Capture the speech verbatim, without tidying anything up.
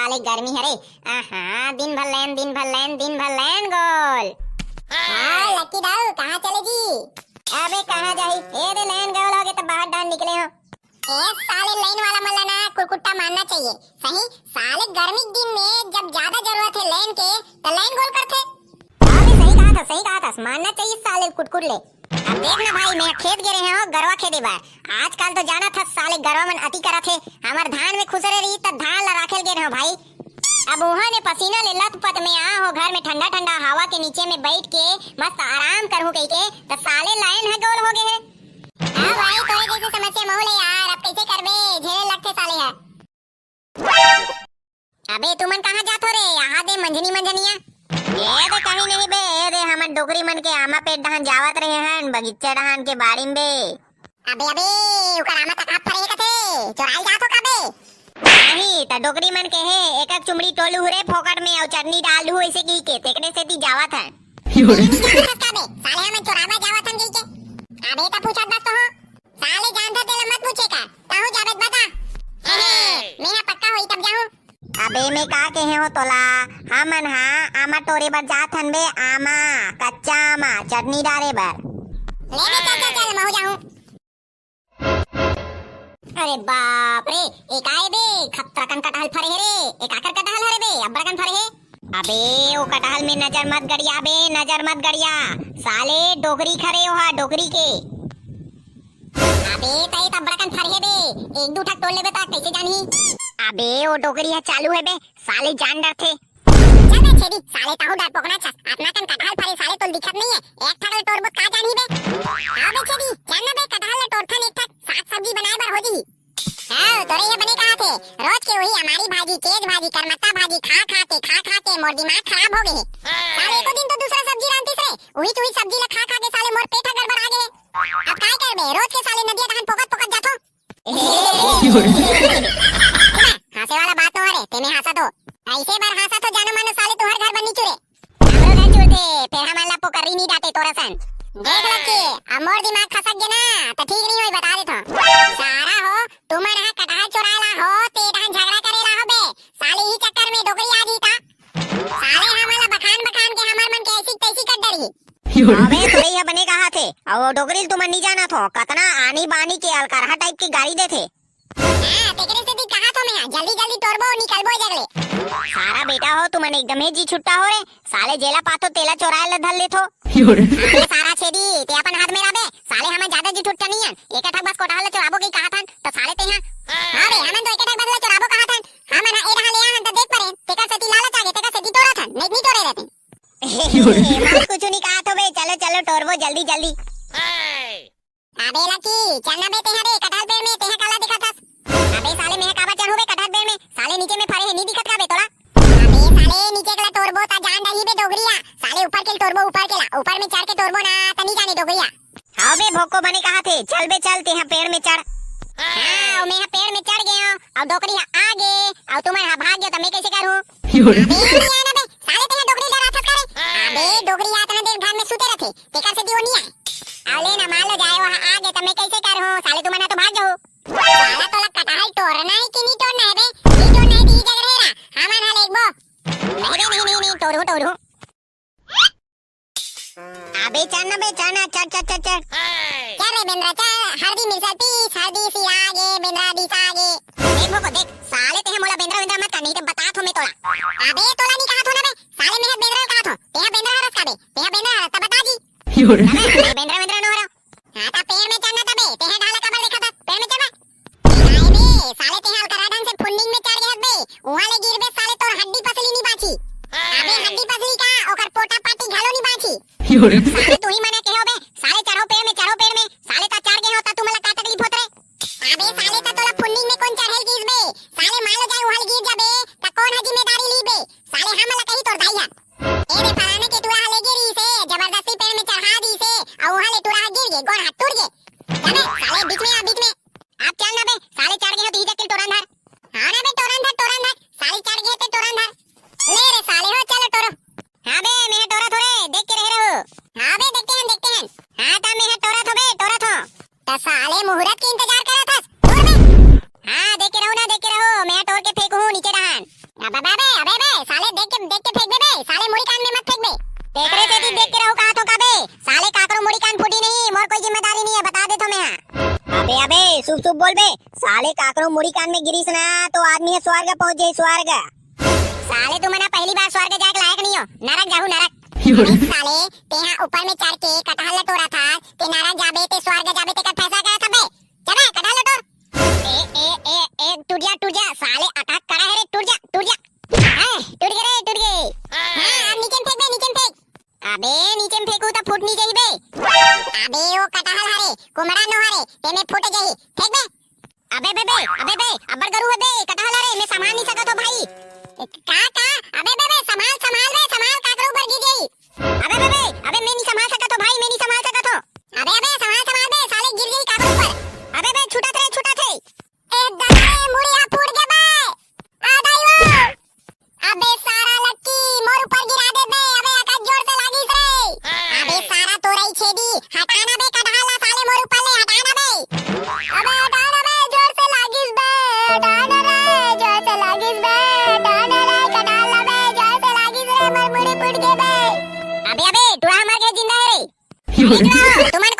साले गर्मी हरे। आहा, दिन भर लाइन, दिन भर लाइन, दिन भर लाइन गोल। हाँ, लक्की दाऊ, कहाँ चले जी? अबे कहाँ जाही? ए दे लाइन गोल होगे त बाहर डाहर निकले हों। ए साले लाइन वाला मन ला ना कुरकुट्टा मारना चाहिए। सही, साले गर्मी के दिन में जब ज्यादा जरूरत हे लाइन के, त लाइन गोल करथे। अबे सही कहा था, सही कहा था, मारना चाहिए साले कुटकुट ले। अब देख ना भाई, मैं खेत गे रहे हों गरवा खेदे बर। आजकल तो जानत हस साले गरवा मन अति करत हे। हमर धान में खुसरे रही त धान ला राखेल गे रहे हों भाई। अब उहाँ ने पसीना ले लथपथ में आ हों घर में ठंडा ठंडा हवा के नीचे में बैठ के मस्त आराम करहूँ कहिके, त साले लाइन ह गोल होगे हे। हाँ भाई, तोरे जैसे समस्या महू ले यार, अब कैसे करबे, झेले लगथे साले ह। अबे तुमन कहाँ जात हो रे? आहा दे मंझनी मंझनिया। ए दे कहीं नहीं बे, ए दे हमर डोकरी मन के आमा पेड़ डहान जावत रहे हन, बगीचा डहान के बाड़ी में बे। अबे अबे, उकर आमा तक हाथ फरे कथे, चोराई जात हो का बे? नहीं, त डोकरी मन के हे, एक एक चुमड़ी टोलू हुरे फोकट में अउ चटनी डाल लू ऐसे की के, तेकरे सेती जावत हन। तेकरे सेती जावत हस का बे? साले हमन चोराबा जावत हन कहिके। अबे त पूछत बस तो हो। साले जानथस तेला मत पूछे कर, कहूँ जाबे त बता। हे, हे, मैं ह पक्का होई तब जाहूँ। अबे मैं का कहे हों तोला, हमन हा आमा टोरे बर जात हन बे, आमा, कच्चा आमा, चटनी डारे बर। ले बे चल चल चल, महू जाहूँ। अरे बाप रे, ए का ए बे, खतरा कन कटहल फरे हे रे, ए काकर कटहल हरे बे, अब्बड़ कन फरे हे। अबे, ओ कटहल में नजर मत गड़िया बे, नजर मत गड़िया। साले, डोकरी खरे ओहा, डोकरी के। अबे, तई त बड़कन फरहे बे, एक दू ठक तोड़ लेबे त कइसे जानही? अबे, ओ डोकरी ह चालू हे बे, साले जान डरथे। चल बे छेदी, साले तहू डरपोकना छस, अतना कन कटहल फरे साले तोल दिखत नइये, एक ठक ले टोरबो त का जानही बे? हाँ बे छेदी, चल ना बे, कटहल ले टोरथन एक ठक, साग सब्जी बनाए बर हो जही। हाँ, तोरे ये बने कहा थे, रोज के वही अमारी भाजी, केज भाजी, करमत्ता भाजी खा खा के, खा खा के मोर दिमाग खराब हो गए हे। साले एको दिन तो दूसरा सब्जी रांधतिस रे, वही चुही सब्जी ला खा खा के साले मोर पेट ह गड़बड़ा गए हे। अब काय करबे, रोज के साले नदिया डहान पोकत पोकत जाथो। हंसे वाला बात तो हरे, तेमे हंसा तो। ऐसे बार हंसा तो जानो मानो साले तुहर घर बनी चुरे। हमरो घर चुरथे, फेर हमन ला पोकरी नी डांटे तोरा सन। देख लक्की, अब मोर दिमाग खसक गे ना, त ठीक नी होई, बता देथों। सारा हो, तुमन ह कटहल चोराय ला हो, ते डहन झगड़ा करे ला हो बे। साले ही चक्कर में डोकरी आ जी ता। साले हमन ला बखान बखान के हमर मन के ऐसी तैसी कर डरही। अबे, तोरे ह बने कहा थे, अउ डोकरी ल तुमन नी जानत हो, कतना आनी बानी के अलकरहा टाइप के गारी देथे। हाँ, तेकरे सेती कहा थो मैं, जल्दी जल्दी टोरबो, निकलबो ए जग ले। सारा बेटा हो, तुमन एकदम ही जी छुट्टा हो रे। साले जेला पाथो, तेला चोराय ला धर लेथो। अबे सारा छेदी, ते अपन हाथ में लाबे। साले हमन ज्यादा जी छुट्टा नइयन। एक ठक बस कटहल ला चोराबो कही कहा थन, त साले ते हा। हाँ बे, हमन तो एक ठक बस ला चोराबो कहा थन। हमन हा ए डहान ले आ हन त देख परेन, तेकर सेती लालच आगे, तेकर सेती टोरत हन, नहीं, नहीं टोरे रहते। कुछ नहीं कहा थो बे, चलो, चलो, टोरबो जल्दी, जल्दी। अबे लकी, चल ना बे तेहा रे, कटहल पेड़ में, तेहा काला दिखत हस? अबे साले, मैं काबर चढ़ूं बे कटहल पेड़ में? साले नीचे में फरे हे, नी दिखत का बे तोला? अबे साले, नीचे के ला टोरबो ता जान डरही बे डोकरी हा। साले ऊपर के ला टोरबो, ऊपर के ला, ऊपर में चढ़ के टोरबो ना, त नी जाने डोकरी हा। हाँ बे भोको बने कहा थे, चल बे चल, तेहा पेड़ में चढ़। हाँ, मैं हा पेड़ में चढ़ गए हूँ, अउ डोकरी हा आ गे, अउ तुमन हा भाग गए त मैं कैसे करूँ? अबे नी आना बे, साले तेहा डोकरी डराथस का रे? अबे डोकरी हा अतना देर घर में सुते रथे, तेकर सेती वो नी आए। अउ ले ना, मान लो जाए वो आ गे त मैं कैसे करूँ? साले तुमन हा तो भाग जाओ। साला तोला कटहल टोरना हे कि नी टोरना हे बे? नी टोरना हे त ई जगह रहे रा, हमन हा लेगबो। नहीं बे, नहीं, नहीं, नहीं, टोरू, टोरू। अबे चढ़ ना बे, चढ़ ना, चढ़, चढ़, चढ़, चढ़। चढ़ रे बेंदरा, चढ़, हरदी मिर्चा पीस, हरदी सिरा गे, बेंदरा दिसा गे। देख भोको, देख, साले तेहा मोला बेंदरा वेंदरा मत कर, नहीं त बता थो मैं तोला। अबे तोला नी कहा थो ना बे, साले मैं हा बेंदरा कहा थो, तेहा बेंदरा हरस का बे, तेहा बेंदरा हरस त बता जी। मैं बेंदरा वेंदरा नो हरा। हाँ, त पेड़ में चढ़ना तबे, तेहा ढाला काबर देखत हस, पेड़ में चढ़ बे। काय बे, साले तेहा अलकरहा ढंग से फुंडिंग में चढ़ गए हस बे, उहाँ ले गिरबे साले तोर हड्डी पसली नी बाँची। अबे हड्डी पसली का, ओकर पोटा पाटी घलो नी बाँची। साले तुही मना के हो बे, साले चढ़ो पेड़ में, चढ़ो पेड़ में, साले त चढ़ गए हो त तुमन ला का तकलीफ होत रे? अबे साले त तोला फुंडिंग में कोन चढ़े ल गिस बे, साले मान लो जाए उहाँ ले गिर जाबे, त कोन हा जिम्मेदारी ली बे? साले हमन ला कही तोर दाई हा। ए बे, फलाने के टूरा ह ले गे रहिस हे, जबरदस्ती पेड़ में चढ़ा दिस हे, अउ उहाँ ले टूरा ह गिर गे, गोड़ हाथ टूट गे। जाने, साले बीच में आ, बीच में। अब चल ना बे, साले चढ़ गे हो, तुही जाके टोरन धर। हाँ ना बे, टोरन धर, टोरन धर, साले चढ़ गे ते टोरन धर। ले रे साले हो, चलो टोरो। हाँ बे, मैं टोरा थोरे, देख के रहे रहो। हाँ बे, देखते हैं, देखते हैं। हाँ ता मैं टोरा थो बे, टोरा थो। त साले मुहूर्त के इंतजार करत हस? टोर बे। हाँ, देखे रहो ना, देखे रहो, मैं टोर के फेंकहूँ नीचे डहान। अबे बे, साले काकरो मुड़ी कान में गिरिस ना तो आदमी ह स्वर्ग पहुंच जाई, स्वर्ग। साले तुमन ह पहली बार स्वर्ग जाए के लायक नहीं हो, नरक जाहू नरक। साले, तेहा ऊपर में चढ़ के कटहल ल टोरथस, ते नरक जाबे ते स्वर्ग जाबे तेकर फैसला करत हबे। चल बे, कटहल ल टोर। ए ए ए ए, टूट जा टूट जा, साले अटैक करा हे रे, टूट जा टूट जा। हैं, टूट गे रे, टूट गे। हाँ, अब नीचे में फेंक बे, नीचे में फेंक। अबे नीचे में फेंकू त फूट नहीं जाही बे। अबे ओ कटहल हरे, कुमड़ा नो हरे, तेमे फूट जाही। फेंक बे। अबे बे बे, अबे बे, अब्बड़ गरू हे बे, कटहल हरे, मैं संभाल नहीं सकत हो भाई। का का? अबे बे बे, संभाल संभाल बे, संभाल, काकरो ऊपर गिर जाही। अबे बे बे, अबे मैं नहीं संभाल सकत हो भाई, मैं नहीं संभाल सकत हो। अबे अबे, संभाल संभाल बे, साले गिर जाही काकरो ऊपर। अबे बे, छूटत रे, छूटत रे। ए दादा रे, मुड़ी हा फूट गे बे। आ दाई वो। अबे सारा लक्की, मोर ऊपर गिरा दे बे। अबे अकन जोर से लागिस रे। अबे सारा तोरई छेदी, हटा ना बे कटहल ला, साले मोर ऊपर ले हटा ना बे। अबे हटा ना बे, जोर से लागिस बे, हटा ना रे, जोर से लागिस बे, हटा ना रे, कटहल ला बे, जोर से लागिस रे, मोर मुड़ी फूट गे बे। अबे अबे, टूरा मर गे, जिंदा हे रे। अरे टूरा हो, तुमन